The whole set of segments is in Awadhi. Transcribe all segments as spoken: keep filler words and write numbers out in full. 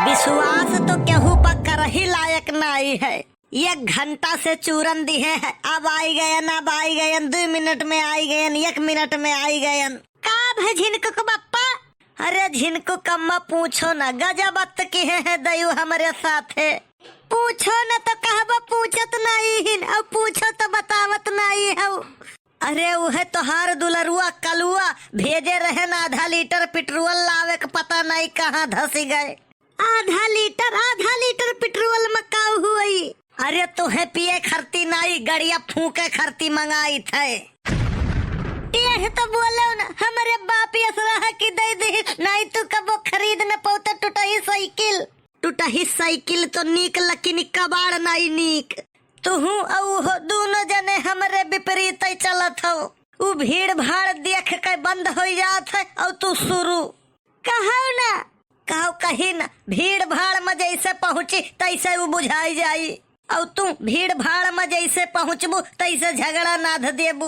विश्वास तो केहू पर करही लायक नाई है। एक घंटा से चूरन दिहे है, अब आई गयन, अब आई गयन, दुइ मिनट में आई गयन, एक मिनट में आई गयन। का भे झिनकुक बप्पा? अरे झिनकुक अम्मा पूछो न, गजब अत्त किहे है दयू हमरे साथे। पूछो न तो कहबो पूछत नाई हिन, और पूछो तो बतावत नाई हौ। अरे उहे तोहार दुलरुआ कलुआ भेजे रहेन आधा लीटर पेट्रोल लावे के, पता नाई कहाँ धसी गए। आधा लीटर, आधा लीटर पेट्रोल में का हुई? अरे तुहे पिए खरती नाई, गड़िया फूके खरती मंगाई थे। टेढ़ तो बोलो न, हमरे बाप यस रहा कि दे दे, नाई तू कबो खरीद न पौते टुटही साइकिल। टुटही साइकिल तो नीक, लेकिन कबाड़ नाई नीक। तुहू अउ उहो दूनो जने हमरे विपरीत चलत हो। उ भीड़ भाड़ देख के बंद हो जात है, अउ तू शुरू। कहौ ना, कहौ कही ना, भीड़ भाड़ में जैसे पहुँची तैसे उ बुझाई जाई, अउ तू भीड़ भाड़ में जैसे पहुँचबू तैसे झगड़ा नाध देबू।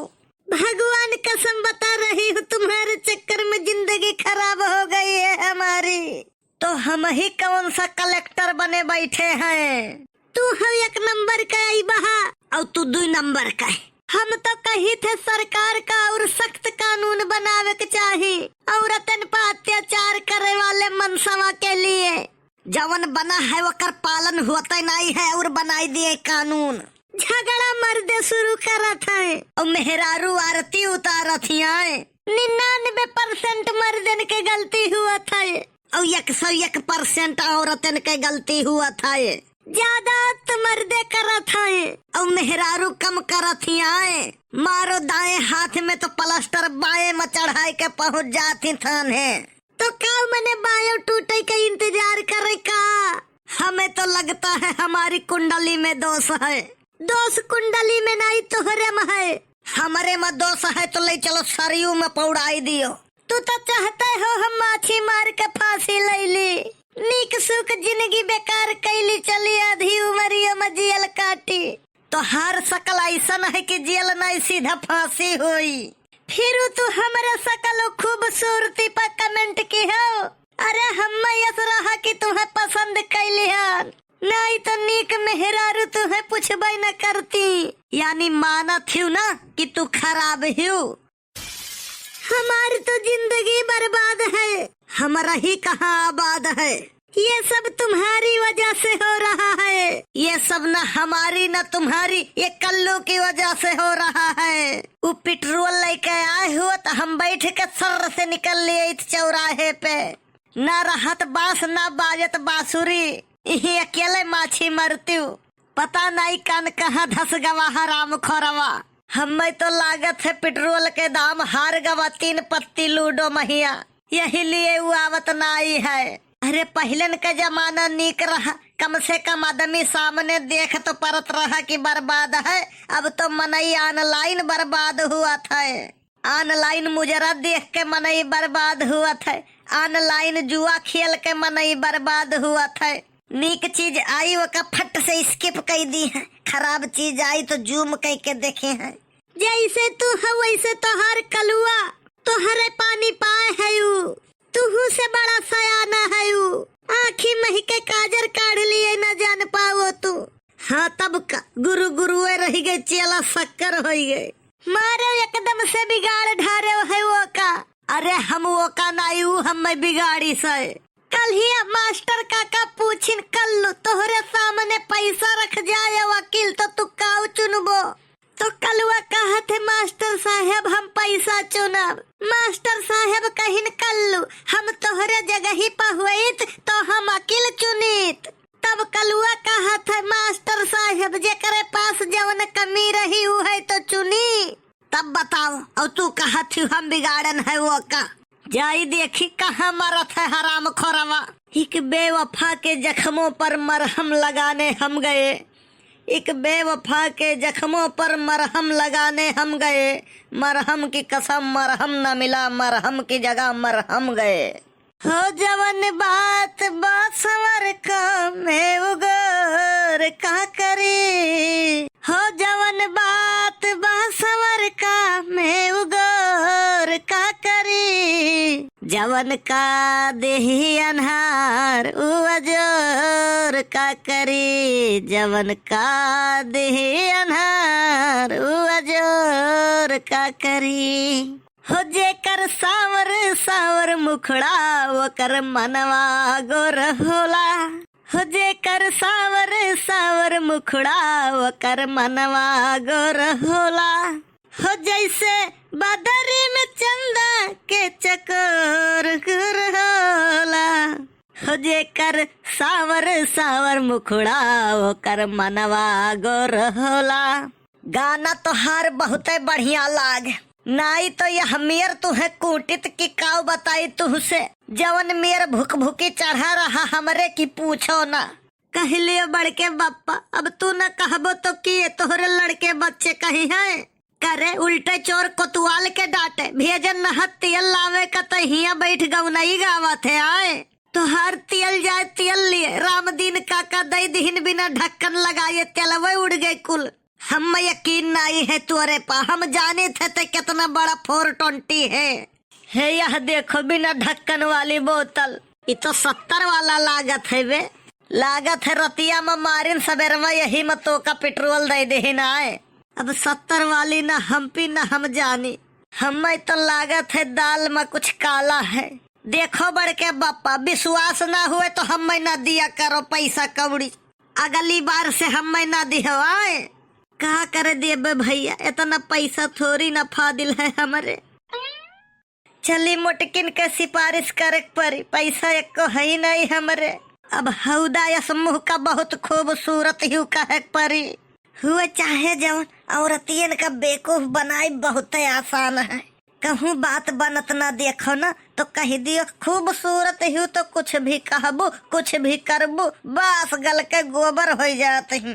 भगवान कसम बता रही हूँ, तुम्हारे चक्कर में जिंदगी खराब हो गई है हमारी। तो हम ही कौन सा कलेक्टर बने बैठे हैं? तू हौ एक नंबर का आई बहा। और तू दुई नंबर का है। हम तो कही थे सरकार का और सख्त कानून बनावे के चाही औरतन पर अत्याचार करे वाले मनसवा के लिए। जवन बना है ओकर पालन होते नहीं है और बनाई दिए कानून। झगड़ा मर्दे शुरू करत है और मेहरारू आरती उतारत ही आए। निन्यानवे परसेंट मर्दन के गलती हुआ था और एक सौ एक परसेंट औरतन के गलती हुआ था। ज्यादा तो मर्दे करत है और मेहरारू कम करत ही आए। मारो दाएं हाथ में तो प्लास्टर बाएं में चढ़ाए के पहुंच जात ही थान है। तो का मने बायो टूटे के इंतजार करे का? हमें तो लगता है हमारी कुंडली में दोष है। दोष कुंडली में नहीं, तोहरे में है। हमरे में दोष है तो ले चलो सरयू में पौड़ाई दियो। तू तो चाहते हो हम माछी मार के फांसी ले ली। नीक सुख जिंदगी बेकार कैली, चली आधी उमरिया में जियल काटी। तोहार सकल ऐसन है कि जियल नहीं सीधा फांसी होई। फिर तू हमरे सकल खूबसूरती पर कमेंट की हो। अरे हम यस रहा कि तुम्हें पसंद कैली हन, नहीं तो नीक मेहरारू तुम्हें पूछबे न करती। यानी मानत हिउ ना कि तू खराब हिउ। हमारी तो जिंदगी बर्बाद है। हमारा ही कहाँ आबाद है। ये सब तुम्हारी वजह से हो रहा है। ये सब न हमारी न तुम्हारी, ये कल्लू की वजह से हो रहा है। वो पेट्रोल लेके आए हुए तो हम बैठ के सर्र से निकल लिए इस चौराहे पे। ना रहत बांस ना बाजत बांसुरी, इही अकेले माछी मरत्यू। पता नाई कान कहाँ धस गवा हराम खोरवा। हमें तो लागत है पेट्रोल के दाम हार गवा तीन पत्ती लूडो महिया, यही लिए उ आवत नाई है। अरे पहिलन का जमाना नीक रहा, कम से कम आदमी सामने देख तो परत रहा कि बर्बाद है। अब तो मनई online बर्बाद हुआ था। Online मुजरा देख के मनई बर्बाद हुआ था, online जुआ खेल के मनई बर्बाद हुआ था। नीक चीज आई ओका फट से skip कई दी है, खराब चीज आई तो zoom कई के देखे हैं। जैसे तू है वैसे तोहार कलुआ, तोहरे पानी पाए है उ, तुहू से बड़ा सयाना है उ। आँखी मही के काजर काढ़ लिए न जान पावो तू। हाँ तब का, गुरु गुरुए रह गए, चेला शक्कर हो गए। मारे एकदम से बिगाड़ ढारे है वो का। अरे हम वो का नाई, उ हमें बिगाड़ी से। कल्हिया मास्टर काका पूछिन, "कल्लू, तोहरे सामने पैसा रख जाए वकील, तो तू काऊ चुनबो?" तो कलुआ कहत है, "मास्टर साहेब, हम पैसा चुनब।" मास्टर साहेब कहिन, "कल्लू, हम तोहरे जगही पर होइत, तो हम वकील चुनित।" तब कलुआ कहत है, "मास्टर साहेब, जेकरे पास जवन कमी रही, उहे तो चुनी।" तब बताओ, और तू कहत ही हम बिगाड़न है वो का? जाई देखी कहाँ मरत है हराम खोरवा। एक बेवफा के जख्मों पर मरहम लगाने हम गए, एक बेवफा के जख्मों पर मरहम लगाने हम गए, मरहम की कसम मरहम न मिला, मरहम की जगह मरहम गए। हो जवन बात बा संवर का में उगोर का करी, हो जवन बात बा संवर का में उगोर का करी, जवन का देही अन्हार उ अजोर का करी, जवन का दिही अन्हार उ अजोर का करी। हो जेकर साँवर साँवर मुखड़ा, ओकर मनवा गोर होला। हो जेकर साँवर साँवर मुखड़ा, ओकर मनवा गोर होला। हो जैसे बदरी में चंदा के चकोर गोर होला। हो जेकर साँवर साँवर मुखड़ा, ओकर मनवा गोर होला। गाना तोहार बहुते बढ़िया लाग। नाई तो यह मेर तुहे कूटित कि काउ बताई तुहसे। जवन मेर भुकभुकी चढ़ा रहा हमरे की पूछो ना। कह लियो बड़के बप्पा, अब तू न कहबो तो के तोहरे लड़के बच्चे कहिहैं। करे उल्टे चोर कोतवाल के डाँटे, भेजन नहत तेल लावे का त हियाँ बैठ गउनई गावत है आए। तोहार तेल जाए तेल लिए, रामदीन काका दइ दिहिन बिना ढक्कन लगाए तेलवे उड़ गए कुल। हम यकीन नाई है तोरे पा, हम जानित है ते केतना बड़ा four twenty है। हे यह देखो बिना ढक्कन वाली बोतल, इ तो सत्तर वाला लागत है बे। लागत है रतिया में मारिन सबेरवा यही में तोका पेट्रोल दइ देहिन आए। अब सत्तर वाली न हम पी न हम जानी, हमें तो लागत है दाल में कुछ काला है। देखो बड़के बप्पा, विश्वास ना हुए तो हमें न दिया करो पैसा कौड़ी, अगली बार से हमें न दिहवाए। का करे देबे भइया, एतना पैसा थोड़ी न फादिल है हमरे। चली मोटकिन के सिफारिश करे के परी, पैसा एको है नहीं हमरे। अब हौदा यस मुँह का बहुत खूबसूरत हिउ कहे के परी। हुए चाहे जवन, औरतियन का बेवकूफ बनाई बहुते आसान है। कहूँ बात बनत ना देखो ना तो कह दियो खूबसूरत हिउ तो कुछ भी कहबू, कुछ भी करबू, बस गल के गोबर होइ जात ही।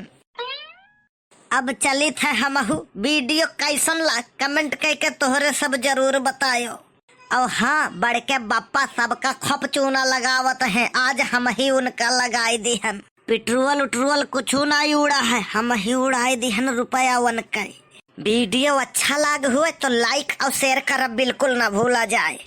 अब चलित है हमहू, video कैसन लाग comment कइके तोहरे सब जरूर बतायो। और हाँ, बड़के बप्पा सबका खोप चूना लगावत हैं, आज हमही उनका लगाई दिहन। पेट्रोल उट्रोल कुछू नाई उड़ा है, हमही उड़ाई दिहन रुपया उनके। Video अच्छा लाग हुए तो like और share करब बिल्कुल ना भूला जाए।